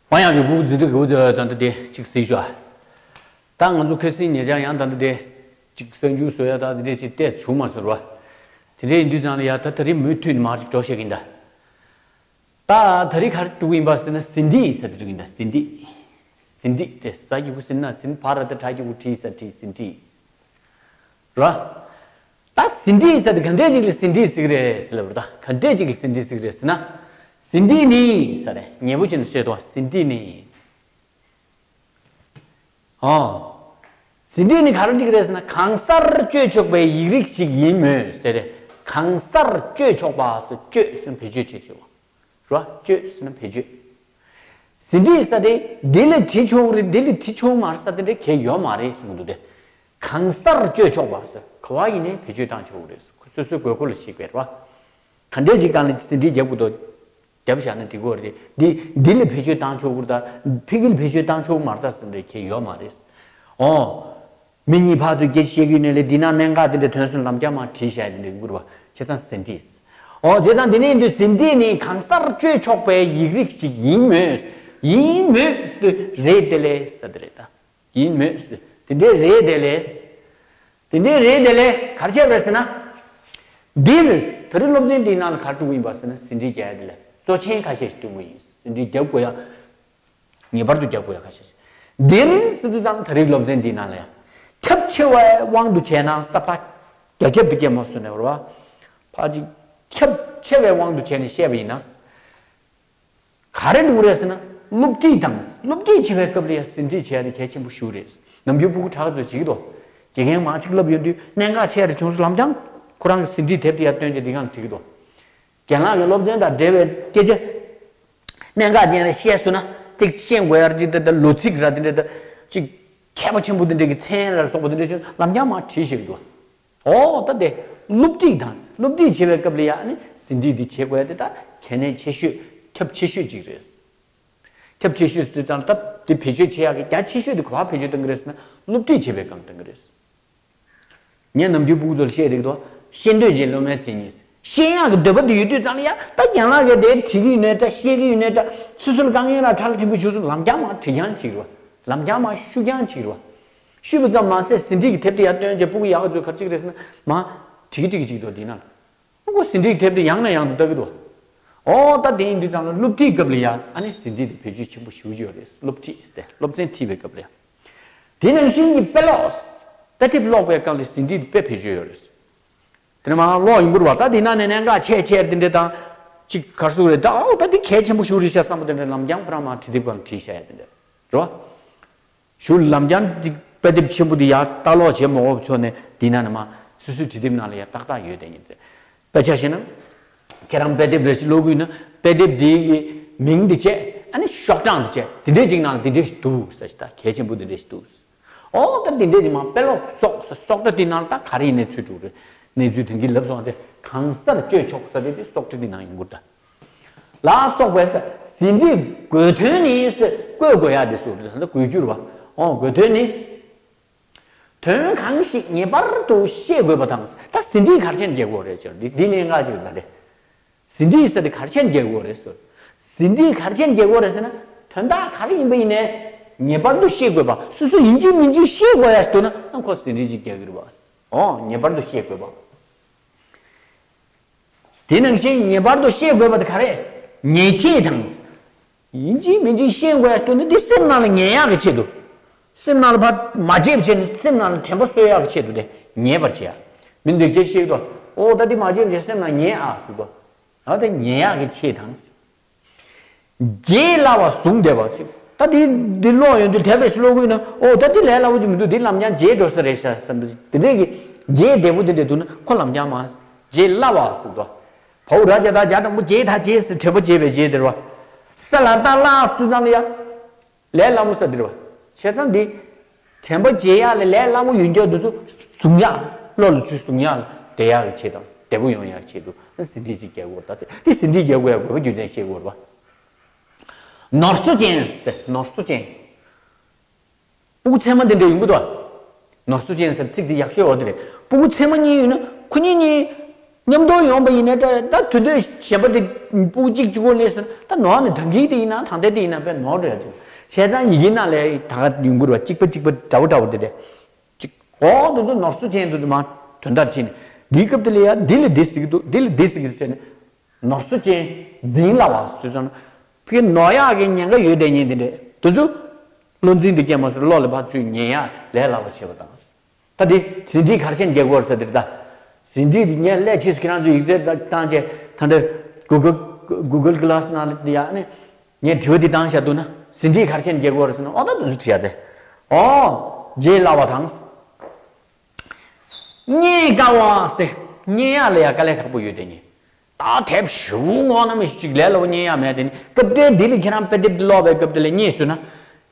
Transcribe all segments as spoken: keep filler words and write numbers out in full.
པ་ཡང་ཅུ་བུ་འཛིན་གྲྭ་གི་འུ་ཚོ་ད་ལྟ་དེ་གཅིག་གཟིགས་ཤོག་ད་ང་ཚོ་ཁ་སང་ཉེ་ཆར་ཡང་ད་ལྟ་དེ་གཅིག་གསར་འགྱུར་བཟོ་ཡ་ད་དེ་འདྲས་ཅིག་བལྟས་བྱུང་མ་སོང་བ། དེ་འདྲས་ཡིན་དུས་ཙང་ལ་ཡ་ད་ད་རེས་མུ་མཐུད་ནས་མར་ཅིག་འགྲོ་བཤད་ཀྱིན་ད། ད་ད་རེས་ག་རེ་འགྲོ་གི་ཡིན་པ་ཟེར་ན་ཟིན་བྲིས་ཟེར་དེ་འགྲོ་གི་ཡིན་ད། ཟིན་བྲིས། ཟིན་བྲིས་དེ་ཟ་གི་གུ་ཟིན་ན་ཟིན། བ་ར་ད་བྲ་གི་གུ་བྲིས་ས་བྲིས། ཟིན་བྲིས། ར། ད་ཟིན་བྲིས་ཟེར་དེ་ག་འདྲས་ཅིག་ལ་ཟིན་བྲིས་ཟེར་གི་རེད་ཟེར་ལབ་ར། ད་ག་འདྲས་ཅིག་ལ་ཟིན་བྲིས་ཟེར་གི་རེད་ཟེར་ན། ཟིན་བྲིས་ནི་ཟེར་རེད། ཉེ་པོ་བྱས་ནས་བཤད་དོ། ཟིན་བྲིས་ནི། ཨོ། ཟིན་བྲིས་ནི་ག་རེ་འགྲིག་རེད་ཟེར་ན་གང་སར་སྤྱོད་ཆོག་པའི་ཡིག་རིགས་ཤིག་ཡིན་མོད་ཟེར་ཏེ། གང་སར་སྤྱོད་ཆོག་པ་ཟེར། སྤྱོད་ཟེར་ན་བེད་སྤྱོད་བྱེད་ཆོག་པ་རེད་བ། སྤྱོད་ཟེར་ན་བེད་སྤྱོད། ཟིན་བྲིས་ཟེར་དེ་འདི་ལ་བྲིས་ཆོག་རེད། འདི་ལ་བྲིས་ཆོག་མ་རེད་ཟེར་དེ་འདྲ་གང་ཡོད་མ་རེད་གསུང་གི་འདུག་སྟེ། གང་སར་སྤྱོད་ཆོག་པ་ཟེར་ག་བ་ཡིན་ནའི་བེད་སྤྱོད་བཏང་ཆོག་གི་རེད། སོ་སོའི་དགོས་མཁོ་ལ་གཞིགས་པ་རེད་བ། ག་འདྲས་ཅིག་སྒང་ལ་ཟིན་བྲིས་རྒྱག་དགོས་འདུག་རྒྱབ་བཞག་ན་འགྲིག་གི་རེད། འདི་འདི་ལ་བེད་སྤྱོད་བཏང་ཆོག་གི་རེད་ད། ཕ་གི་ལ་བེད་སྤྱོད་བཏང་ཆོག་མ་རེད་ད་ཟེར་འདྲ་གང་ཡོད་མ་རེད། ཨོ། མི་གཉིས་ཕར་ཚུར་སྐད་ཆ་བཤད་ཀྱི་ཡོད་ནའི་ལས་འདི་ན་གནད་འགག་དེ་འདྲ་ཐོན་སོང་ལབ་རྒྱག་མ་བྲིས་བཞག་ཡ་དེ་འདྲ་ཡོང་གི་རེད་བ། བྱས་ཙང་ཟིན་བྲིས། ཨོ་བྱས་ཙང་འདི་ནས་ཡིན་དུས་ཟིན་བྲིས་ནི་གང་སར་སྤྱོད་ཆོག་པའི་ཡིག་རིགས་ཤིག་ཡིན་མོད། ཡིན་མོད་ཟེར་དུས་རེད་དེ་ལས་ཟེར་དེ་རེད་ད། ཡིན་མོད་ཟེར། དེ་འདྲས་རེད་དེ་ལས། དེ་འདྲས་རེད་དེ་ལས་ག་རེ་བྱས་པ་རེད་ཟེར་ན། འདིར་ད་རེས་སློབ་ཚན་འདིའི་ནང་ལ་ག་རེ་འགྲོ་གི་ཡིན་པ་ཟེར་ན་ཟིན་བྲིས་རྒྱག་ཡ་དེ་ལས་གཙོ་ཆེན་ཁ་ཤས་ཤིག་སྟོན་གི་ཡིན། ཟིན་བྲིས་རྒྱག་དགོས་ཡ། ངེས་པར་དུ་རྒྱག་དགོས་ཡ་ཁ་ཤས་ཤིག་འདིར་ཟེར་དུས་ཙང་ད་རེས་སློབ་ཚན་འདིའི་ནང་ལ་ཡང་ཁྱབ་ཆེ་བའི་དབང་དུ་བྱས་ན་ས་ཕ་རྒྱ་ཁྱབ་དུ་སྐྱེ་མོ་སུ་ནས་བར་བ། ཕ་ཅིག་ཁྱབ་ཆེ་བའི་དབང་དུ་བྱས་ནས་བཤད་པ་ཡིན་ན། ག་རེ་འགྲོ་གི་རེད་ཟེར་ན། སློབ་ཁྲིད་དང་། སློབ་ཁྲིད་བྱེད་པའི་སྐབས་ལ་ཡང་ཟིན་བྲིས་བྱས་ཏེ་གལ་ཆེན་པོ་ཞིག་རེད། ནམ་རྒྱུན་སྤུ་གུ་ཕྲུ་གུ་ཚོས་བྱེད་ཀྱི་འདུག་དགེ་རྒན་མང་ཅིག་སློབ་ཡོང་དུས་གནད་འགག་ཆེ་རེ་བྱུང་སོང་ལབ་ཀྱང་ཁོ་རང་གི་ཟིན་བྲིས་དེབ་དེ་ཡར་བཏོན་བྱས་འདི་གང་བྲིས་ཀྱི་འདུག་རྒན་ལགས་ཀྱིས་སློབ་ཚན་དང་འབྲེལ་བའི་སྐད་ཆ། གནད་འགག་ཅན་རེ་བཤད་སོང་ན་ཅིག་ཤེས་དགོས་ཡ་རེ་ཅིག་ད་ལྟ་ལོ་ཚིགས་ར་དེ་འདྲ་ད་ཅིག་མཁས་པ་ཆེན་པོ་དེ་འདྲ་གི་མཚན་ར་སོགས་པ་དེ་འདྲ་བྱུང་ལབ་ཀྱང་མར་བྲིས་བཞག་གི་འདུག་ཨོ་ད་དེ་སློབ་ཁྲིད་དང་སློབ་ཁྲིད་བྱེད་པའི་སྐབས་ལ་ཡང་ནི་ཟིན་བྲིས་འདི་བྱེད་དགོས་ཡ་དེ་ད་གལ་གནད་ཆེ་ཤོས་ཁྱབ་ཆེ་ཤོས་ཅིག་རེད། ཁྱབ་ཆེ་ཤོས་སུ་དང་སྟབས་དེ་བེད་སྤྱོད་བྱེད་ཡག་གི་རྒྱ་ཆེ་ཤོས་དེ་ག་པར་བེད་སྤྱོད་གཏོང་གི་རེད་ཟེར་ན་སློབ་ཁྲིད་བྱེད་པའི་སྐབས་གཏོང་གི་རེད། ངས་ནམ་རྒྱུན་སྤུ་གུ་ཚོར་བཤད་རིགས་དོ། ཤེས་འདོད་ཀྱི་སློབ་མའི་མཚན་ཉིད། ཤེས་ཡག་གི་འདོད་པ་དེ་ཡོད་དུས་ཙང་ལ་ཡ་ད་རྒན་ལགས་ཀྱིས་དེ་བྲིས་ཀྱི་ཡོད་ནའི་འདྲ་བཤད་ཀྱི་ཡོད་ནའི་འདྲ་སོ་སོ་ལ་དཀའ་ངལ་ར་ཁྲག་ལ་ཐིམ་པོ་བྱུང་སོང་ལམ་རྒྱང་མ་བྲིས་རྐྱང་བྱེད་ཀྱི་རེད་བ། ལམ་རྒྱང་མ་ཤུགས་རྐྱང་བྱེད་ཀྱི་རེད་བ། ཤུས་པ་ཙམ་མ་ཟད་ཟིན་བྲིས་ཀྱི་དེབ་དེ་ཡར་བཏོན་རྗེས་སྤུ་གུ་ཡག་ག་ཚོད་ག་རེ་བྱེད་ཀྱི་རེད་ཟེར་ན་མ་བྲིས་ཀྱི་བྲིས་ཀྱི་བྱེད་ཀྱི་འདུག་འདི་ན། ཁོ་ཟིན་བྲིས་དེབ་དེ་ཡང་ནས་ཡང་དུ་ལྟ་གི་འདུག་ཨོ་ད་དེ་ཡིན་དུས་ཙང་ལ་སློབ་ཁྲིད་སྐབས་ལ་ཡ་ཨ་ནི་ཟིན་བྲིས་དེ་བེད་སྤྱོད་ཆེན་པོ་ཞེ་པོ་ཅིག་ཡོད་རེད། སློབ་ཁྲིད་ཟེར་ཏེ་སློབ་ཚན་ཁྲིད་པའི་སྐབས་ལ་ཡ། དེ་ནང་བཞིན་གྱི་དཔེ་ཀློག་དཔེ་དེབ་ཀློག་པའི་སྐབས་ལ་ཟིན་བྲིས་དེ་དཔེ་བེད་སྤྱོད་ཡོད་རེད། དེ་ནས་མར་ཀློག་ཡོང་གི་རེད་བ། ད་དེ་ནང་ནས་གནད་འགག་ཆེ་ཆེ་དེ་འདྲ་དང་ཅིག་ག་རེ་ཟེར་དགོས་རེད། ད་ཨོ་ད་དེ་གལ་ཆེན་པོ་ཞེ་པོ་རེད་ཤག་བསམ་པ་དེ་འདྲ་ལམ་རྒྱང་ཁོ་རང་མར་བྲིས་དེབ་སྒང་བྲིས་བཞག་ཡ་དེ་འདྲ་རེད་བ། ཞུ་ལམ་རྒྱང་གཅིག་དཔེ་དེབ་ཆེན་པོ་འདི་ཡར་ལྟ་ཀློག་བྱེད་མ་དགོས་ཆོག་ནས་འདི་ན་ནི་མ་སོ་སོའི་བྲིས་དེབ་ནང་ལ་ཡང་ཏག་ཏག་ཡོད་དེ་ཡིན་ཏེ། དཔེ་ཆ་བཞག་ན། ཁྱེད་རང་དཔེ་དེབ་རེ་ཞིག་ཀློག་གི་ཡོད་ན་དཔེ་དེབ་འདིའི་མིང་འདི་བྱས་ཨ་ནི་ཤོག་གྲངས་འདི་བྱས་འདི་འདྲས་ཅིག་ནང་ལ་འདི་འདྲས་ཞིག་འདུག་ཟེར་ཞིག་ད་གལ་ཆེན་པོ་འདི་འདྲས་ཞིག་འདུག་ཨོ་ད་འདི་འདྲས་ཅིག་མ་དཔེ་ཀློག་སོགས་ཟེར་སོགས་ད་འདི་ནང་ལ་ད་ག་རེ་ཡིན་ནའི་ཚུད་འགྲོ་རེད། གནས་ཚུལ་དོན་གྱི་ལབ་སོང་དེ་གང་སར་སྤྱོད་ཆོག་ཟེར་དེ་དེ་སོགས་ད་འདི་ནང་ཡོང་གི་རེད་ད། ལ་སོགས་པས་ཟིན་བྲིས་དགོས་དོན་ནི་ཟེར་བཀོད་དགོས་ཡ་དེ་སུ་རེད་ད་དགོས་རྒྱུ་རེད་བ། ཨོ་དགོས་དོན་ནི། དོན་གང་ཞིག་ངེས་པར་དུ་ཤེས་དགོས་པ་དང་ད་ཟིན་བྲིས་ག་རེ་བྱས་ནས་རྒྱག་དགོས་རེད་ཅེས་འདི་འདི་གནད་འགག་ཅིག་རེད་ད་དེ། ཟིན་བྲིས་ཟེར་དེ་ག་རེ་བྱས་ནས་རྒྱག་དགོས་རེད་ཟེར། ཟིན་བྲིས་ག་རེ་བྱས་ནས་རྒྱག་དགོས་རེད་ཟེར་ན་དོན་དག་ག་རེ་ཡིན་པ་ཡིན་ནའི་ངེས་པར་དུ་ཤེས་དགོས་པ་སོ་སོ་ཡིན་གཅིག་མིན་གཅིག་ཤེས་དགོས་ཡ་ཞིག་འདུག་ན་ཁོ་ཟིན་བྲིས་ཅིག་རྒྱག་གི་རེད་བ། ཨོ་ངེས་པར་དུ་ཤེས་དགོས་པ། དེ་ནང་བཞིན་ངེས་པར་དུ་ཤེས་དགོས་པ་དེ་ག་རེ། ཉེས་ཆད་དང་། ཡིན་གཅིག་མིན་གཅིག་ཤེས་དགོས་ཡ་ཞིག་འདུག་ན་འདི་སེམས་ནང་ལ་ངེས་ཡག་གི་ཆེད་དུ། སེམས་ནང་ལ་ཕར་མ་བརྗེད་བྱས་ནས་སེམས་ནང་ལ་དྲན་པ་གསོ་ཡག་གི་ཆེད་དུ་དེ་ངེས་པར་བྱེད་ཡ། མི་འདི་སྐད་ཤེས་དོ། ཨོ་ད་འདི་མ་བརྗེད་བྱས་སེམས་ནང་ངེས་ཨ་ཟེར་དོ། ཨ་ད་ངེས་ཡག་གི་ཆེད་དང་། བརྗེད་སླ་བ་བཟུང་བསྡད་པ་ཅིག་ད་འདི་འདི་ཀློག་ཡོང་དུས་དེབ་རེ་ཞིག་ཀློག་གི་ཡོད་ན་ཨོ་ད་འདི་ལས་སླ་བོ་ཅིག་མི་འདུག་འདི་ལམ་རྒྱང་བརྗེད་འགྲོ་ས་རེད་ཤག་བསམ་པ་དེ་འདྲས་ཀྱི་བརྗེད་བདེ་པོ་དེ་འདྲས་འདུག་ན་ཁོ་ལམ་རྒྱང་མ་བརྗེད་སླ་བ་ཟེར་དོ། བའོ་ར་ཇ་ད་ཇ་དྲང་པོ་བརྗེད་ད་བརྗེད་ཟེར་དྲན་པ་བརྗེད་པའི་བརྗེད་དེ་རེད་བ། ས་ལ་ད་སླ་སུ་ཙམ་ལ་ཡ། ལས་སླ་མོ་ས་འདིར་བ། བྱས་ཙང་འདི། དྲན་པ་བརྗེད་ཡག་ལས་ལས་སླ་མོ་ཡོད་མཁན་འདི་ཚོ་བཟུང་ཡག་བློ་ལ་ཚུར་བཟུང་ཡག་ལ་བདེ་ཡག་གི་ཆེད་དང་བདེ་པོ་ཡོང་ཡག་ཆེད་དུ་ཟིན་བྲིས་ཅིག་རྒྱག་དགོས་ད་དེ་འདི་ཟིན་བྲིས་རྒྱག་དགོས་ཡག་དགོས་པ་རྒྱུ་མཚན་ཤེས་དགོས་རེད་བ། ནོར་འཚོ་ཅན་ཟེར་ཏེ་ནོར་འཚོ་ཅན། སྤུ་གུ་ཚད་མ་འདི་འདྲ་ཡོང་གི་འདུག་ནོར་འཚོ་ཅན་ཟེར་ཚིག་འདི་ཡག་ཤོས་འོ་དེ་རེད། སྤུ་གུ་ཚད་མ་གཉིས་ཡོད་ན་ཁོ་གཉིས་གཉིས་མཉམ་དུ་ཡོང་པ་ཡིན་ན་ད་ད་དུས་ཚོད་གཞན་པ་དེ་ སྤུ་གུ་གཅིག་གཅིག་པོ་སླེབས་སོང་ན་ད་ནོར་ནི་ད་གིན་དེ་ཡིན་ན་ད་ལྟའི་དེ་ཡིན་ན་དཔེ་ནོར་འགྲོ་ཡ་ཅིག་བྱས་ཙང་ཡི་གེ་ནང་ལ་ད་ག་ཡོང་གི་རེད་པ། གཅིག་པ་གཅིག་པ་འདྲ་བོ་འདྲ་བོ་དེ་འདྲས་ཅིག་འོ་དེ་ཚོ་ནོར་སོ་ཅན་དེ་ཚོ་མ་དོན་དག་བྲིས་ནས་འདིའི་སྐབས་དེ་ལ་ཡ་འདི་ལ་འདི་ཟེར་གི་འདུག་འདི་ལ་འདི་ཟེར་གི་འདུག་ཟེར་ནས་ནོར་སོ་ཅན་འཛིན་སླ་བ་དེ་ཚོ་ན་ཕ་གི་ནོར་ཡག་གི་ཉེན་ཁ་ཡོད་བསྡད་མཁན་དེ་འདྲས་དེ་ཚོ་བློ་འཛིན་དུ་སྐྱེས་མ་སོང་བློ་ལ་ཕར་ཚུར་ཉན་ཡག་ལས་སླ་བ་བྱེད་པ་དང་། ད་དེ་ཟིན་བྲིས་ག་རེ་བྱས་ནས་རྒྱག་དགོས་རེད་ཟེར་དེ་རེད་ད། ཟིན་བྲིས་དེ་ངས་སླད་ཕྱིས་སུ་ཁྱེད་རང་ཚོས་ཡིག་ཚད་བཏང་བྱས་ད་འདི་Google Google Class ནང་ལ་ཡ་ནི་ངས་དྲི་བ་འདི་བཏང་བཞག་འདུག་ན་ཟིན་བྲིས་ག་རེ་བྱས་ནས་རྒྱག་དགོས་རེད་ཟེར་ན་ཨོ་ད་དེ་ཚོ་བྲིས་ཡ་དེ། ཨོ། རྗེས་སླ་བ་དང་། རྙེད་དཀའ་བ་སྟེ། རྙེད་ཡག་ལ་ཡ་དཀའ་ལས་ཁག་པོ་ཡོད་དེ་ནི། ད་དེབ་ཞེ་པོ་བསྔོགས་ན་མི་ཞིག་ལས་སླ་པོ་རྙེད་ཡག་མེད་དེ་ནི་སྐབས་འཕྲལ་འདི་ལ་ཁྱེད་རང་དཔེ་དེབ་འདི་ཀློག་པའི་སྐབས་དེ་ལ་རྙེད་སོང་ན།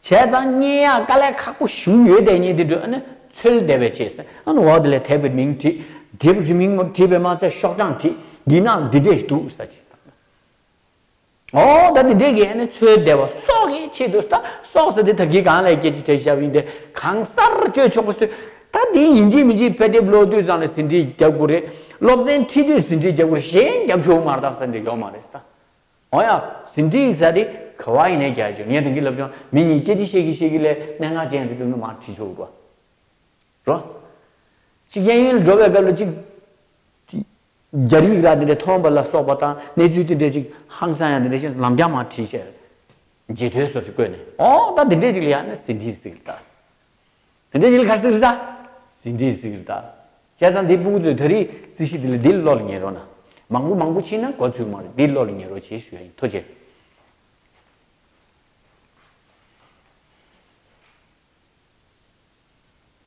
བྱས་ཙང་རྙེད་ཡག་དཀའ་ལས་ཁག་པོ་ཞེ་པོ་ཡོད་དེ་ནི་འདི་འདྲ་ཨ་ནི་འཚོལ་བསྡད་པའི་ཆེད་ཟེར་ཨ་ནི་འོག་དེ་ལ་དེབ་ཀྱི་མིང་བྲིས། དེབ་ཀྱི་མིང་བྲིས་པའི་མ་ཚད་ཤོག་གྲངས་བྲིས་འདི་ནང་འདི་འདྲས་ཞིག་འདུག་ཟེར་ཅིག་ཨོ་ད་འདི་འདྲས་ཀྱི་ཨ་ནི་འཚོལ་བསྡད་པ་སྲོག་གི་ཆེད་དུ་ད་སྲོག་ཟེར་དེ་ད་གིན་གང་ལ་སྐད་ཆ་དྲིས་བཞག་པ་ཡིན་ཏེ་གང་སར་བཅོས་ཆོག་པ་ཟེར། ད་འདི་ཡིན་གཅིག་མིན་གཅིག་དཔེ་དེབ་ཀློག་དུས་ཙང་ལ་ཟིན་བྲིས་རྒྱག་དགོས་རེད། སློབ་ཚན་ཁྲིད་དུས་ཟིན་བྲིས་རྒྱག་དགོས་རེད། གཞན་རྒྱབ་ཆོག་མ་རེད་ད་ཟེར་འདྲ་ཡོད་མ་རེད་ད། འོ་ཡ། ཟིན་བྲིས་ཟེར་དེ་ག་བ་ཡིན་ནའི་རྒྱག་ཆོག་ངས་ད་གིན་ལབ་བྱུང་མི་གཉིས་སྐད་ཆ་བཤད་ཀྱི་བཤད་ཀྱི་ལས་སྙན་ངག་ཅན་དེ་དུ་མ་བྲིས་ཆོག་གོ་རོ། གཅིག་གཡས་གཡོན་ལ་འགྲོ་བའི་སྐབས་ལ་གཅིག་རྒྱ་རིགས་ར་དེ་འདྲ་མཐོང་བ་ལ་སོགས་པ་དང་གནས་ཚུལ་དེ་འདྲ་ཅིག་ཧང་སང་ཡང་དེ་འདྲ་ཞིག་ལམ་རྒྱགས་མ་བྲིས་བྱས། འབྱེད་སྡོད་སོགས་ཅིག་བཀོད་ནས་ཨོ་ད་དེ་འདྲས་ཅིག་ལ་ཡང་ནི་ཟིན་བྲིས་ཟེར་གི་རེད་ད། དེ་འདྲས་ཅིག་ལ་ག་རེ་ཟེར་གི་རེད་ད། ཟིན་བྲིས་ཟེར་གི་རེད་ད། བྱས་ཙང་འདི་སྤུ་གུ་ཚོས་ད་རེས་རྩིས་གཞི་འདི་ལ་འདི་བློ་ལ་ངེས་རོགས་གནང་། མང་པོ་མང་པོ་ཕྱིན་ན་གོ་ཚུགས་མ་རེད། འདི་བློ་ལ་ངེས་རོགས་བྱེད་ཞུ་ཡ་ཡིན། ཐུགས་རྗེ་ཆེ།